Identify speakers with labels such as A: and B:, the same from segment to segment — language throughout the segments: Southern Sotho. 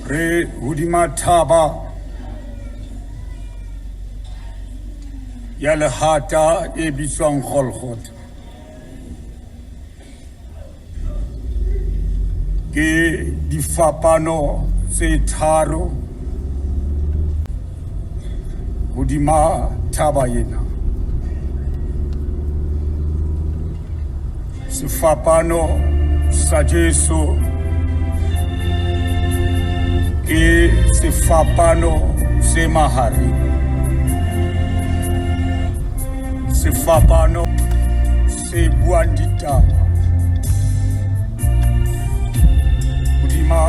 A: Re hodima thaba ya lehata e bitswang Golgotha. Ke difapano tse tharo hodima thaba ena. Sefapano sa Jesu ke sefapano se mahareng. Sefapano se buang ditaba. Hodima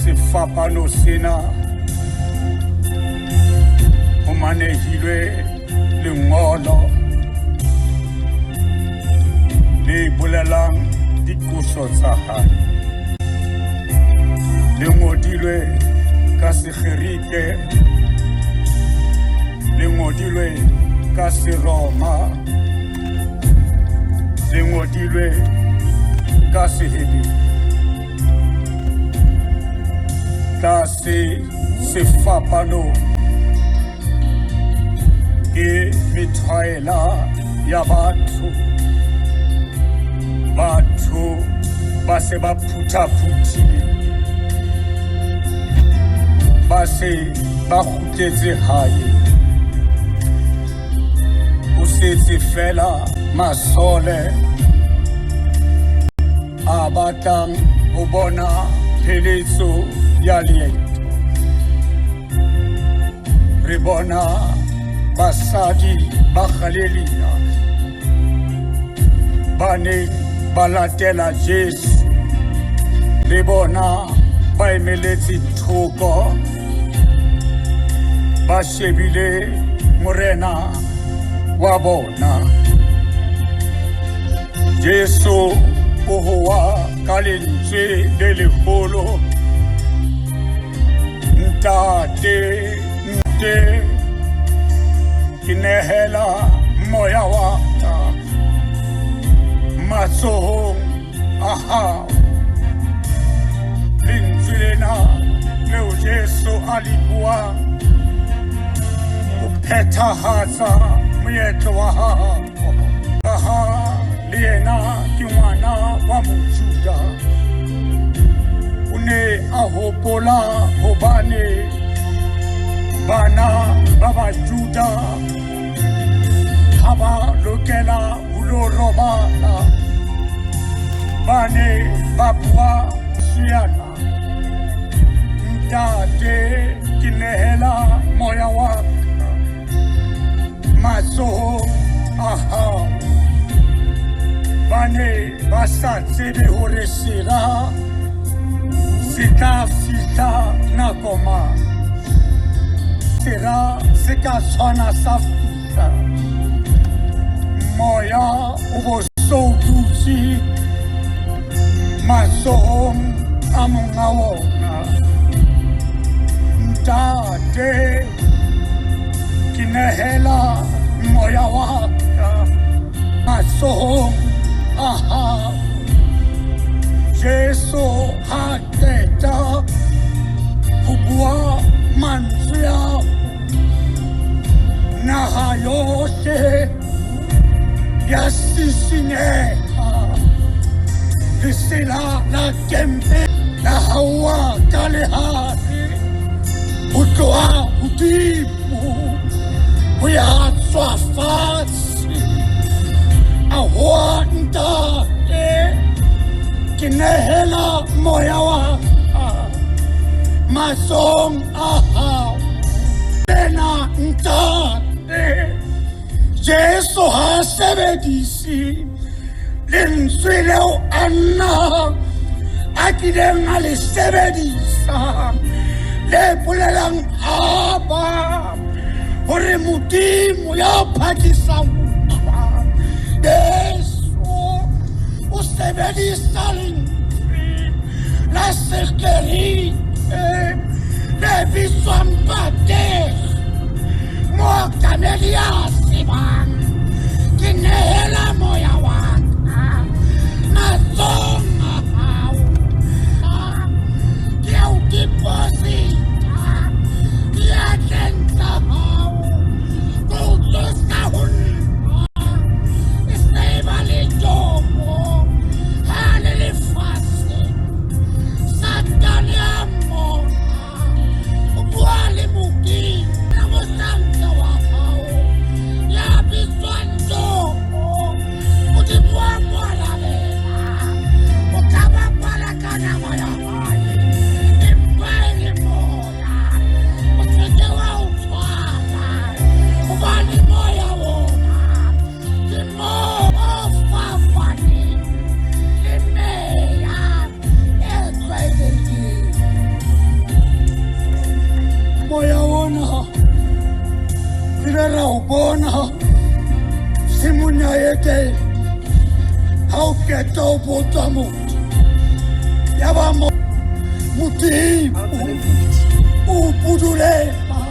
A: sefapano sena ho manehilwe lengolo le bolelang diqoso tsa hae. Le ngodilwe ka Segerike, le ngodilwe ka Seroma, le ngodilwe ka Seheberu. Tlase sefapano ke methwaela ya batho. Batho ba se ba phutha-phuthile, ba se ba kgutletse hae. Ho setse fela masole a batlang ho bona pheletso ya leeto. Re bona basadi ba Galilea ba neng ba latela Jesu, le bona ba emeletse thoko, ba shebile morena wa bona. Jesu o howa ka lentswe le leholo, Ntate, nte, ke nehela moya wa ka matsohong a hao. Lentswe lena leo Jesu a le buang o phethahatsa moetlo wa hao. Ka ha le yena ke ngwana wa Mojuda, o ne a hopola hobane bana ba Bajuda ha ba lokela ho lo robala, ba ne ba bua siana. Ntate, ke nehela moya wa ka matsohong a hao. Ba ne ba sa tsebe hore sera se tla fihla nako mang. Sera se ka tshwana sa fihla, moya o bo so dutse matsohong a monga wona. Ntate, ke nehela moya wa ka matsohong a hao. Jesu ha qeta ho bua mantswe ao, naha yohle ya sisinyeha. Lesela la tempe la haoa ka lehare ho tloha hodimo ho ya tswa fatshe. A hoa, Ntate, ke nehela moya wa ka matsohong a hao. Ena Ntate, Jesu ha sebedise lentswe leo a nna a kileng a le sebedisa le bolelang Aba, hore Modimo ya phakisang utlwa. Jesu o sebedisa lentswe la Segerike le bitswang Pater, mookamedi ya tsebang. Ke nehela moya wa ka matsohong a hao. Ke o deposit. Bona tshimong ya Edene ha o qeta ho botswa motho ya ba Modimo o budulela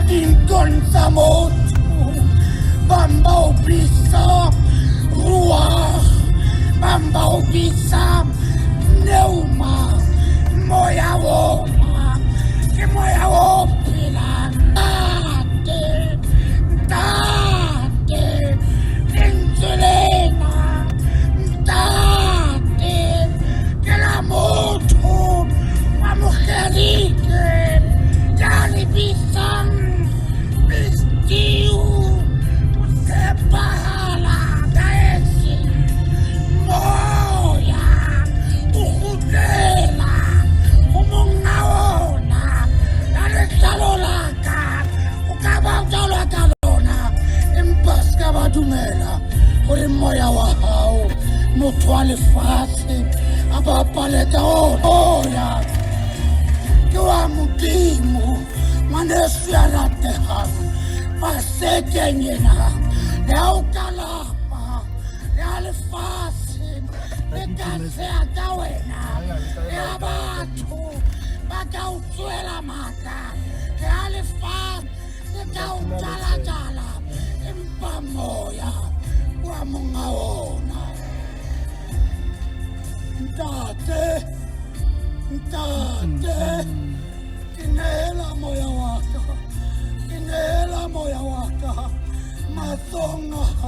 A: dinthong tsa motho bang ba o bitsa ruah bang ba o bitsa pneuma moya ona ke moya o phelang ntate ntate lentswe lena ntate ke la motho wa mogerike ya le bitsang pistiu o tshepahala daese moya o kgutlela ho monga ona la letlalo la ka o ka ba jalwa ka lona empa se ka ba dumela gore moya wa hao motho wa lefatshe a bapale ka ona ke wa modimo ngwaneso ya rategang pasekeng ena le ha o ka lapa le ha lefatshe le ka tsheha ka wena le ha batho ba ka o tsoela matla le ha lefatshe le ka o jala-jala empa moya wa monga ona ntate ntate ke neela moya wa ka ke neela moya wa ka matsong a